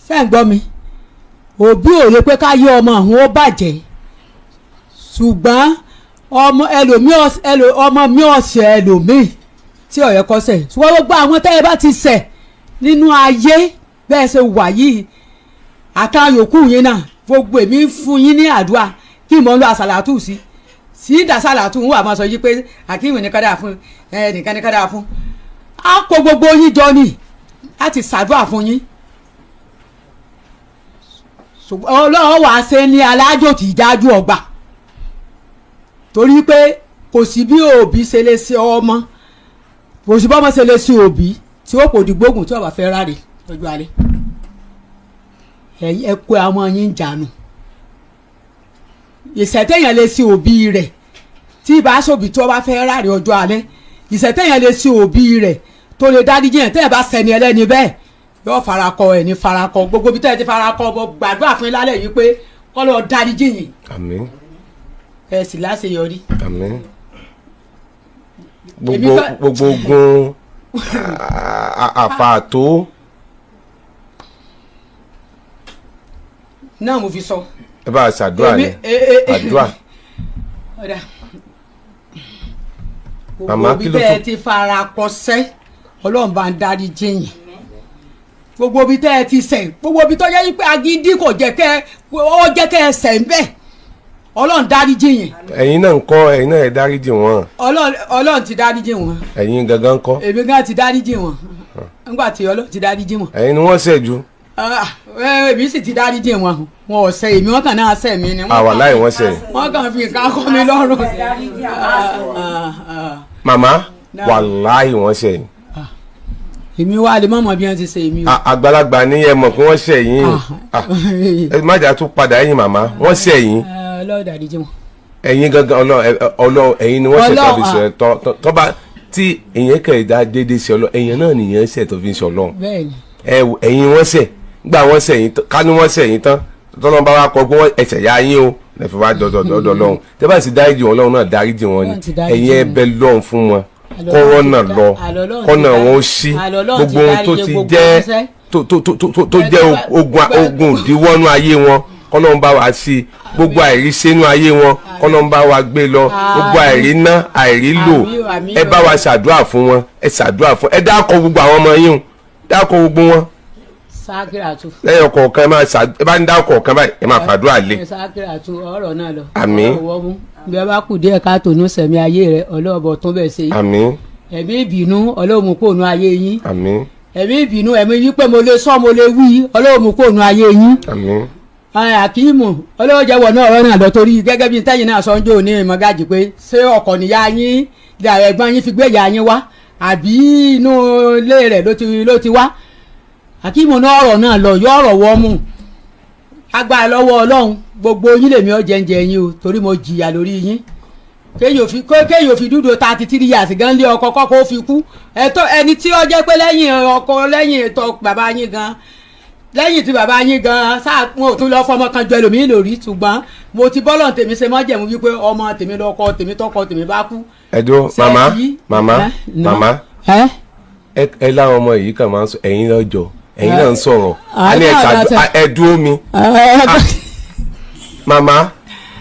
Ṣé ń gbọ́ mi? Òbí ò lè pé ká yé ọmọ àwọn ó bàjẹ́, ṣùgbọ́n ọmọ ẹlòmíì ọmọ mi ọ̀sẹ̀ ẹlòmíì tí ọ̀yẹ́ kọ́ ṣẹ̀. Ṣùgbọ́n gbogbo àwọn tẹ́yẹ bá ti ṣẹ̀ nínú ayé bẹ́ẹ̀ ṣe wà yìí, àtàwọn yòókù yín náà, gbogbo èmi ń fún yín ní àdúrà kí mọ̀ ń lo àṣàlàtù sí sí ìdásàlàtù ń wà máa sọ yí pé Akeem ní kádà fún ẹ nìkan ní kádà fún. Á kó gbogbo yín jọ ni láti ṣàdúrà fún yín. Ṣùgbọ́n Ọlọ́run wàá ṣe ní alájò tí ìjájú ọgbà, torí pé kò sí bí òbí ṣe lè ṣe ọmọ, kò sí bọ́mọ ṣe lè ṣe òbí tí ó kò dìgbógun tí ó bá fẹ́ ráre lọ́jọ́ alẹ́. Ẹ kó àwọn yín jánu. Ìṣẹ̀tẹ̀yàn lè ṣe òbí rẹ̀ tí ìbá sòbí tí ó bá fẹ́ ráre ọjọ́ alẹ́, ìṣẹ̀tẹ̀yàn lè ṣe òbí rẹ̀ tó lè dáríjì yẹn, tẹ́yẹ̀ bá sẹni ẹlẹ́ni bẹ́ẹ̀ yóò farakọ ẹ̀ ní farakọ. Gbogbo bí tẹ́yẹ̀ ti farakọ bọ́, gbàdúrà fún yín lálẹ́ yìí pé kọ́ lọ́ọ́ dáríjì yín. Àmín. Ẹ sì láṣeyọrí. Àmín. Èmi Gbogbo gbogbo ogun àfààtó. Náà mo fi sọ. Ẹ bá a ṣàdúrà Èmi yẹn, àdúrà. Ọ̀dà. Màmá, Gbogbo kí bí ló tẹ́ ẹ tún- ti fara kọsẹ́, Ọlọ́run bá ń dárí jìyìn. Gbogbo bí tẹ́ ẹ ti ṣẹ̀, gbogbo bí tó yẹ wípé agídí kò jẹ́ kẹ́ ọ jẹ́ kẹ́ ẹ ṣẹ̀ ń bẹ̀, Ọlọ́run dárí jìyìn. Ẹ̀yin náà ń kọ́? Ẹ̀yin náà, ẹ dáríjì wọ́n. Ọlọ́run ti dárí jì wọ́n. Ẹ̀yin gangan kọ́? Èmi gan ti dárí jì wọ́n nígbà tí Ọlọ́run ti dárí jì wọ́n. Ẹ̀yin ni wọ́n ṣẹ̀ jù. Ah, èmi sì ti dárí jì wọ́n. Wọn ò ṣẹ̀ èmi, wọn kàn náà ṣẹ̀ mí ni. Àwa láì wọ́n ṣẹ̀. Wọ́n kàn fi nǹkan kọ́ mi lọ́rùn. Ah, ah. Màmá, Náà. wàláì wọ́n ṣẹ̀ yín. Èmi wá lè mọ̀mọ́ bí wọ́n ti ṣe èmi o. Àgbàlagbà ní ẹ mọ̀ pé wọ́n ṣẹ̀ yín. Ah, ẹ má jà tún padà ẹ̀yìn. Màmá, wọ́n ṣẹ̀ yín. Ọlọ́run dárí jì wọ́n. Ẹ̀yin gangan, Ọlọ́run, ẹ̀yin ni wọ́n ṣẹ̀ tó fi Ọlọ́run, ṣe tọ́ bá tí èyàn kẹ̀ dá déédéé ṣe Ọlọ́run, èyàn náà nìyẹn ṣẹ̀ tó fi ń ṣe Ọlọ́run. Bẹ́ẹ̀ni. Ẹ wò, ẹ̀yin wọ́n ṣẹ̀ gbà, wọ́n ṣẹ̀ yín ká ní wọ́n ṣẹ̀ yín tán, tọ́lọ́n bá wa kọ pé wọ́n ẹ̀ṣẹ̀ ya yín o, lè fi wá dọ̀dọ̀ dọ̀dọ̀ lọ́hùn. Tẹ́ bá sì dáríjì wọn, Ọlọ́run náà dáríjì wọn ni. Ọlọ́run ti dáríjì Ẹ̀yin ẹ wọn. bẹ lọ́hùn fún wọn, kọ́rọ́ náà lọ, kọ́nà wọn ó ṣí. Àlọ́ Ọlọ́run ti Gbogbo ohun tó dáríjì ti gbogbo jẹ́ iṣẹ́. tó jẹ́ ogun òdiwọ́nú ayé wọn, kọ́lọ́n bá wa sí. Gbogbo àìríṣẹ́nú ayé wọn, kọ́lọ́n bá wa gbé lọ. Gbogbo àìríná, àìrílò, Àmín, àmín. ẹ bá wa ṣàdúrà fún wọn. Ẹ ṣàdúrà fún ẹ. Dákọ̀ gbogbo àwọn ọmọ yín o, dákọ̀ gbogbo wọn Sákìràtù. lẹ́yìn ọ̀kọ̀ọ̀kan. Ẹ máa ṣà, ẹ bá ń dá ọ̀kọ̀ọ̀kan báyìí, ẹ máa fàdúrà lé. Sákìràtù, ọ̀rọ̀ náà lọ. Àmín. Ọ̀rọ̀ wọ́mú bí a bá kù díẹ̀ káàtó ní sẹ̀mí ayé rẹ̀, ọlọ́ọ̀bọ̀ tó bẹ̀ ṣe. Àmín. Ẹ̀mí ìbínú, Ọlọ́run kò nu ayé yín. Àmín. Ẹ̀mí ìbínú, ẹ̀mí wípé mo lè sọ, mo lè wí, Ọlọ́run kò nu ayé yín. Àmín. Akíìmù olóòjẹwọ náà ọ̀rọ̀ náà lọ torí gẹ́gẹ́ bí tẹ́yìn náà sọ ń jò ní ìmọ̀gájì pé ṣé ọkọ̀ níyà yín ẹ̀gbọ́n yín fi gbé ìyá yín wá àbí inú ilé rẹ̀ ló ti wá. Akíìmù náà ọ̀rọ̀ náà lọ yọ ọ̀rọ̀ wọ́ mú agbára lọ́wọ́ Ọlọ́run gbogbo yín lèmi ọ̀ jẹ́ǹjẹ́ yín o torí mo jìyà lórí yín. Kéèyàn fi dúdú 33 years gan lé ọkọ kọ́kọ́ ó fi kú ẹ̀tọ́ ẹni tí ó jẹ́ pé lẹ́yìn ọkọ lẹ́yìn ètò bàbá yín gan lẹ́yìn tí bàbá yín gan sáà wọn ò tún lọ fọmọ kan jọ ẹlòmíín lórí, ṣùgbọ́n mo ti bọ́lọ̀ tèmi ṣe mọ́jẹ̀mú wípé ọmọ tèmi lọ́kọ tèmi tọkọ tèmi bá kú. Ẹ̀dùn màmá. Ṣé Màmá. ẹ? Màmá. Ẹ. Ẹ láwọn ọmọ yìí kàn máa ń sọ ẹ̀yin lọ́jọ́ ẹ̀yin náà ń sọ̀rọ̀ a ní ẹ̀ dúró mi màmá,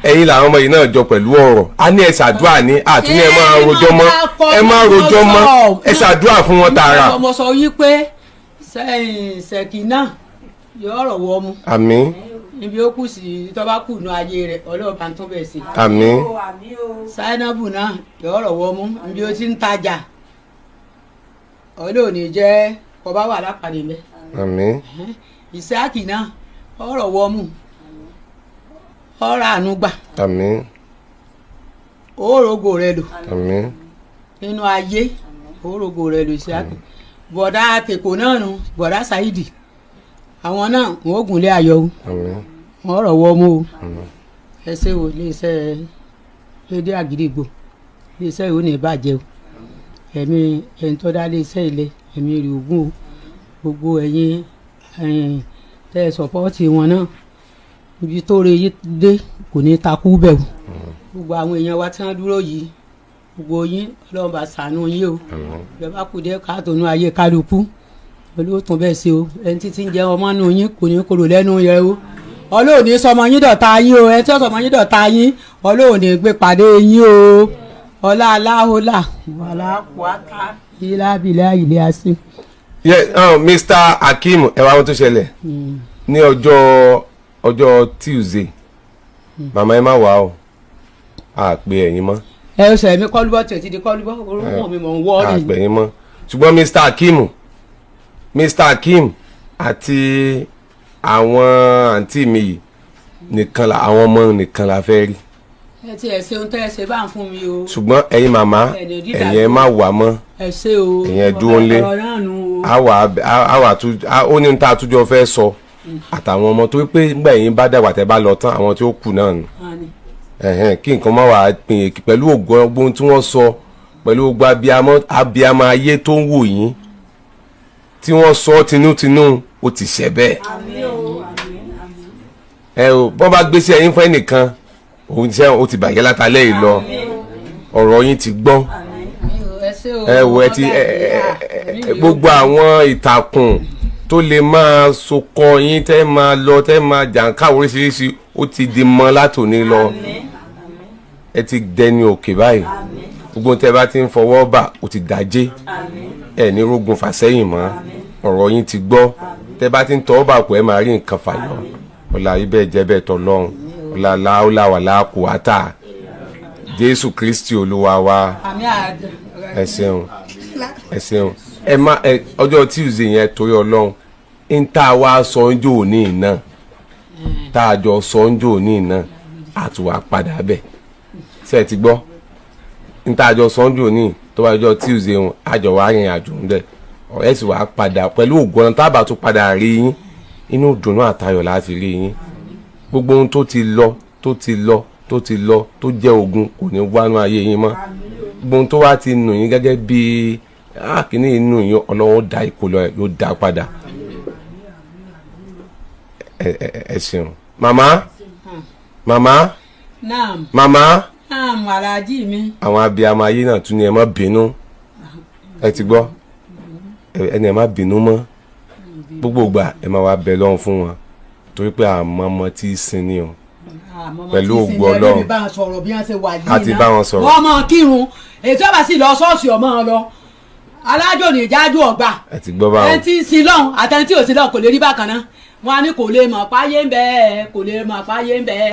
ẹ̀yin làwọn ọmọ yìí náà jọ pẹ̀lú ọ̀rọ̀ a ní ẹ ṣàdúrà ní àtúnyẹ ẹ máa rojọ́ mọ́, ẹ máa rojọ́ mọ́, ẹ ṣàdúrà fún wọn tààrà. Mo sọ yí pé sẹ́yìn ṣèkì náà yọ ọ̀rọ̀ wọ mu. Àmín. Ibi ó kù sí tó bá kù nù ayé rẹ̀ ọlọ́ọ̀bá tó bẹ̀ sí. Àmín. Sáínábù náà yọ ọ̀rọ̀ wọ mú ibi ó ti ń tajà ọlọ́ọ̀ni jẹ́ kọba wà lápàdé mẹ́. Àmín. Ìsáàkì náà ọ̀rọ̀ wọ mú ọ̀rọ̀ àánú gbà. Àmín. Òrógò rẹ lò. Àmín. Nínú ayé òrógò rẹ lò. Ìsáàkì bọ̀dá tèkó náà nù, bọ̀dá Saidi, àwọn náà wọn ò gúnlé ayọ̀ o. Àmín. Wọn rọ̀ wọ́ mú o. Ẹ ṣé o, iléeṣẹ́ rédíò Àgídìgbò, iléeṣẹ́ ìwé ní ìbàjẹ́ o. Ẹ̀mí ẹni tó dá iléeṣẹ́ ilé ẹ̀mí rẹ̀ ògùn o. Gbogbo ẹ̀yin ẹ̀yin tẹ́ ẹ support wọn náà, ibi tó re yí dé kò ní takú bẹ̀ o. Gbogbo àwọn èèyàn wa tí wọ́n dúró yìí, gbogbo yín, Ọlọ́run bá ṣàánú yín o. Ìjọba kù díẹ̀ káàtó nú ayé kálukú, olóòtú bẹ́ẹ̀ ṣe o. Ẹni títí ń jẹ ọmọ nù yín kò ní korò lẹ́nu yẹ o. Ọlọ́run ní sọmọ yín dọ̀tá yín o. Ẹni tí ó sọmọ yín dọ̀tá yín, Ọlọ́run ní gbé pàdé yín o. Ọlá aláhólà wàlá kwata ìlàbílà ilé asín. Yeah, Mr. Akeem, ẹ wá ohun tó ṣẹlẹ̀ ní ọjọ́ Tuesday, màmá ẹ má wá o, a pè ẹ̀yin mọ́. Ẹ ṣe mi kọlúbọ tí o ti di kọlúbọ orúkọ mi mọ̀ ń wọ́ A ni. pè ẹ̀yin mọ́, ṣùgbọ́n Mr. Akeem àti àwọn àǹtí mi yìí nìkan la àwọn ọmọ nìkan la fẹ́ rí. Ẹ ti ẹ ṣeun tẹ́ ẹ ṣe bá ń fún mi o. Ṣùgbọ́n ẹ̀yin màmá, ẹ̀yin ẹ má wà mọ́. Ẹ ṣe o. Ẹ̀yin ẹ dúró ńlé. Ọ̀rọ̀ náà nù o. A wà tún ó ní ohun tá a túnjọ fẹ́ sọ àtàwọn ọmọ tó pé nígbà yín bá dàgbà tẹ́ bá lọ tán, àwọn tí ó kù náà nù. Ẹ̀hẹ́n, kí nǹkan má wàá pín in pẹ̀lú ògùn ọgbọ́n tí wọ́n sọ pẹ̀lú gbogbo abiyamọ ayé tó ń wò yín tí wọ́n sọ tinútinú, ó ti ṣẹ bẹ́ẹ̀. Ẹ o, bọ́n bá gbéṣẹ́ yín fún ẹnìkan òun ṣe ó ti bàjẹ́ látàlẹ́ yìí lọ, ọ̀rọ̀ yín ti gbọ́. Ẹ ṣe o. Ẹ wo, ẹ ti ẹ ẹ gbogbo àwọn ìtàkùn tó lè máa sokọ yín tẹ́ máa lọ tẹ́ máa jàǹká oríṣiríṣi, ó ti di mọ́ látòní lọ. Ẹ ti dẹni òkè báyìí. Gbogbo tẹ́ bá ti ń fọwọ́ bà, ó ti dájé. Ẹ ní rógun fàsẹ́yìn mọ́. Ọ̀rọ̀ yín ti gbọ́. Tẹ́ bá ti ń tọwọ́ bà pọ̀, ẹ máa rí nǹkan fàyọ. Ọ̀la ibẹ̀ jẹ́ bẹ́ẹ̀ tọ́ lọ́hùn. Ọ̀la láúlà wà láàkú àtà Jésù Kristi Olúwa wa. Àmì àdá. Ẹ ṣeun, ẹ ṣeun. Ẹ má ẹ ọjọ́ Tuesday yẹn, torí Ọlọ́run ń tá a wá sọ ń jò ní iná tá a jọ sọ ń jò ní iná àtúwà padà bẹ̀ ṣe é ti gbọ́ ń tá a jọ sọ ń jò ní tó bá jọ Tuesday wọn àjọ wá rìnrìn àjò ń bẹ̀ ẹ sì wá padà pẹ̀lú ògùn ọ̀nà tábà tó padà rí yín, inú ìdùnnú àtayọ̀ láti rí yín. Gbogbo ohun tó ti lọ, tó ti lọ, tó ti lọ, tó jẹ́ ogun kò ní wánú ayé yín mọ́. Gbogbo ohun tó wá ti nù yín gẹ́gẹ́ bí kíní inú yín, Ọlọ́run dá ìkólọ ẹ̀ yóò dá padà. Ẹ ẹ ẹ ṣeun màmá, màmá. Naam. Màmá. Naam, aláàjì mi. Àwọn abiyamọ ayé náà tún ní ẹ má bínú. Ẹ ti gbọ́, ẹni ẹ má bínú mọ́. Gbogbo ìgbà ẹ má wá bẹ lọ́hùn fún wọn torí pé àmọ́ ọmọ tí í sin ni o. Pẹ̀lú ògo Ọlọ́run. Bá wọn sọ̀rọ̀ bí wọ́n ṣe wà yìí. A ti bá wọn sọ̀rọ̀. Wọ́n máa kírun, ètò ọba sì lọ ṣọ́ọ̀ṣì ọmọ lọ alájò ní ìjájú ọgbà. Ẹ ti gbọ́ báwọn. Ẹni tí ń sin lọ́hùn àtẹni tí ò sin lọ́hùn kò lè rí bákan náà. Wọn á ní kò lè mọ̀ páyé ń bẹ́ẹ̀, kò lè mọ̀ páyé ń bẹ́ẹ̀.